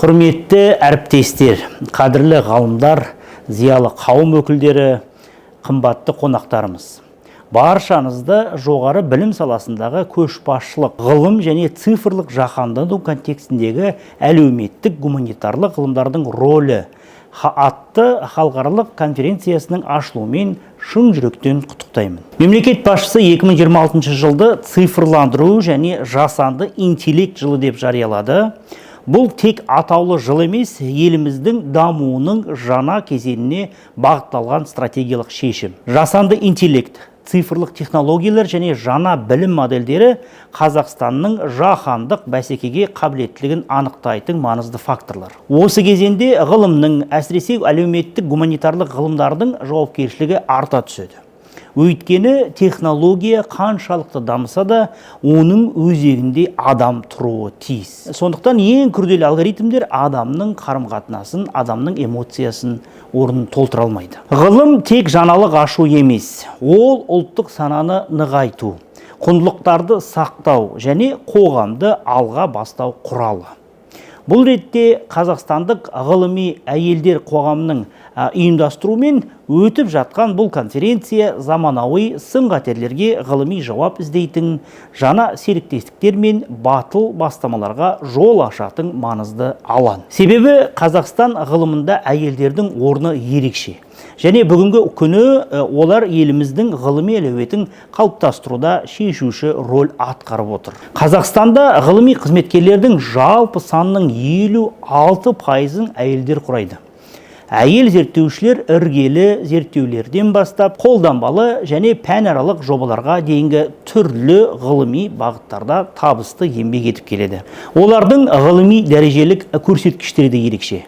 Құрметті әріптестер, қадірлі ғалымдар, зиялы қауым өкілдері, қымбатты қонақтарымыз. Баршаңызды жоғары білім саласындағы көшбасшылық, ғылым және цифрлық жаһандану контекстіндегі әлеуметтік гуманитарлық ғылымдардың рөлі атты халықаралық конференциясының ашылуымен шын жүректен құттықтаймын. Мемлекет басшысы 2026 жылды цифрландыру және жасанды интеллект жылы деп жариялады. Бұл тек атаулы жыл емес, еліміздің дамуының жаңа кезеңіне бағытталған стратегиялық шешім. Жасанды интеллект, цифрлық технологиялар және жаңа білім модельдері Қазақстанның жаһандық бәсекеге қабілеттілігін анықтайтын маңызды факторлар. Осы кезеңде ғылымның, әсіресе әлеуметтік гуманитарлық ғылымдардың жауапкершілігі арта түседі. Өйткені технология қаншалықты дамыса да, оның өзегінде адам тұруы тиіс. Сондықтан ең күрделі алгоритмдер адамның қарым-қатынасын, адамның эмоциясын орнын толтыра алмайды. Ғылым тек жаңалық ашу емес, ол ұлттық сананы нығайту, құндылықтарды сақтау және қоғамды алға бастау құралы. Бұл ретте қазақстандық ғылыми әйелдер қоғамының ұйымдастыруымен өтіп жатқан бұл конференция заманауи сын-қатерлерге ғылыми жауап іздейтін жаңа серіктестіктер мен батыл бастамаларға жол ашатын маңызды алаң. Себебі Қазақстан ғылымында әйелдердің орны ерекше. Және бүгінгі күні олар еліміздің ғылыми әлеуетін қалыптастыруда шешуші роль атқарып отыр. Қазақстанда ғылыми қызметкерлердің жалпы санының 56 пайызын әйелдер құрайды. Әйел зерттеушілер іргелі зерттеулерден бастап қолданбалы және пәнаралық жобаларға дейінгі түрлі ғылыми бағыттарда табысты еңбек етіп келеді. Олардың ғылыми дәрежелік көрсеткіштері де ерекше.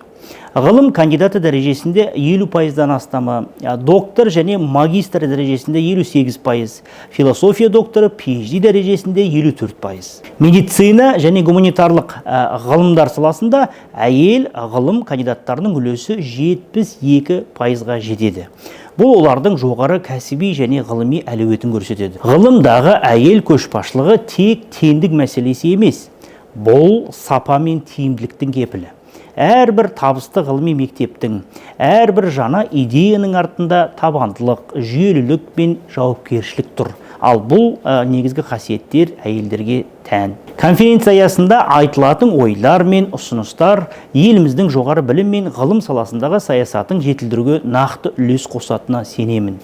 Ғылым кандидаты дәрежесінде 50 пайыздан астамы, доктор және магистр дәрежесінде 58%, философия докторы, PhD дәрежесінде 54%. Медицина және гуманитарлық ғылымдар саласында әйел ғылым кандидаттарының үлесі 72 пайызға жетеді. Бұл олардың жоғары кәсіби және ғылыми әлеуетін көрсетеді. Ғылымдағы әйел көшбасшылығы тек теңдік мәселесі емес, бұл сапа мен тиімділіктің кепілі. Әрбір табысты ғылыми мектептің, әрбір жаңа идеяның артында табандылық, жүйелілік пен жауапкершілік тұр. Ал бұл негізгі қасиеттер әйелдерге тән. Конференция аясында айтылатын ойлар мен ұсыныстар еліміздің жоғары білім мен ғылым саласындағы саясатын жетілдіруге нақты үлес қосатынына сенемін.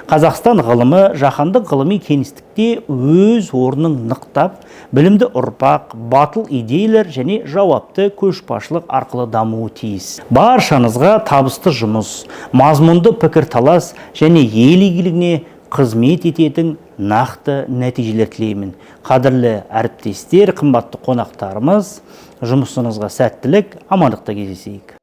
Қазақстан ғылымы жаһандық ғылыми кеңістікте өз орнын нықтап, білімді ұрпақ, батыл идеялар және жауапты көшбасшылық арқылы дамуы тиіс. Баршаңызға табысты жұмыс, мазмұнды пікірталас және ел игілігіне қызмет ететін нақты нәтижелер тілеймін. Қадірлі әріптестер, қымбатты қонақтарымыз, жұмысыңызға сәттілік, амандықта кездесейік.